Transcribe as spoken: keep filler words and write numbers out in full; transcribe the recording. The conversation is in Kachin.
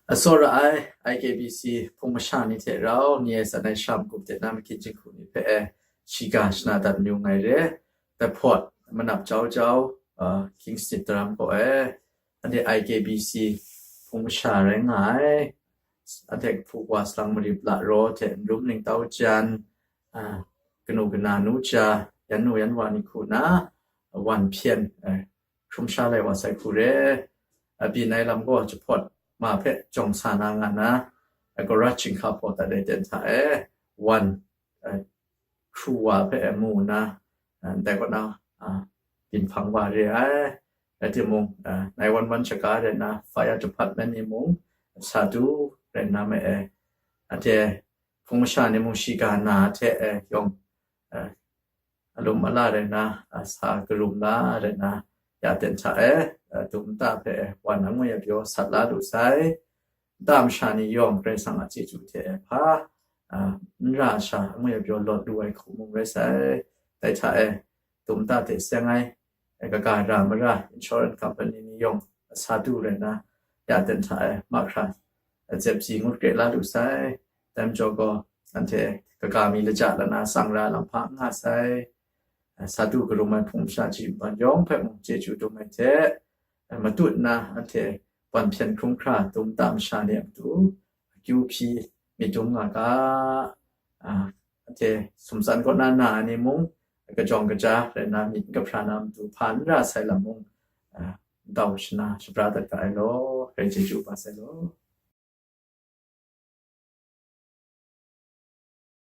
Asaw ra ai I K B C hpung masha ni hte rau ni e san ai sham gup de na makin jinghku ni hpe e shiga shana dat mayu ngai re. Dahpawt, manap jau jau, uh, Kingston daram kaw e, anhte I K B C hpung masha rai nga ai. Anhte hpu wa salang marip la raw hte nrum ningtau jan, uh, kanu kana nu ja, yan nu yan wa ni hku na, wan hpyen, uh, hkrum sha lai wa sai hku re. Abyin ai lam gaw jahpawt ma hpe jawng sa na nga na, agora chyinghka hpaw dat ai ten hta e, wan, eh, hkru wa hpe mu na, eh, ndai kaw na, ah, byin hpang wa re ai. Rai timung, eh, nine one one shaga rai nna, fire department ni mung, sa du rai nna ma e. Anhte hpung masha ni mung shiga na hte, eh, yawng, eh, alum ala rai nna, ah, sa karum la rai nna, ya ten hta e, ah, dum nta hpe wan angwi abyaw sat la lu sai. Nta masha ni yawng Karai Kasang a chyeju hte e hpa, ah, n ra sha angwi abyaw lawt lu ai hku mung rai sai. Dai hta e, dum nta hte seng ai, eh, kaga ra mara insurance company ni yawng sa du rai nna, ya ten hta e, mahkra, eh, zep si ngut kre la lu sai. Dai majaw gaw, anhte kaga mi laja lana tsang ra lam hpa n nga sai. Eh, sa du karum ai hpung masha ji npan yawng hpe mung chyeju dum ai hte, eh, matut nna anhte wan hpyen hkrum hkra dum nta masha ni a matu akyu hpyi myit dum nga ga, ah, anhte sumtsan kaw na na ai ni mung, kajawng kaja rai nna myit n kahpra na matu hpa n ra sai lam mung, ah, ndau shana shabra dat ga ai law, rai chyeju ba sai law.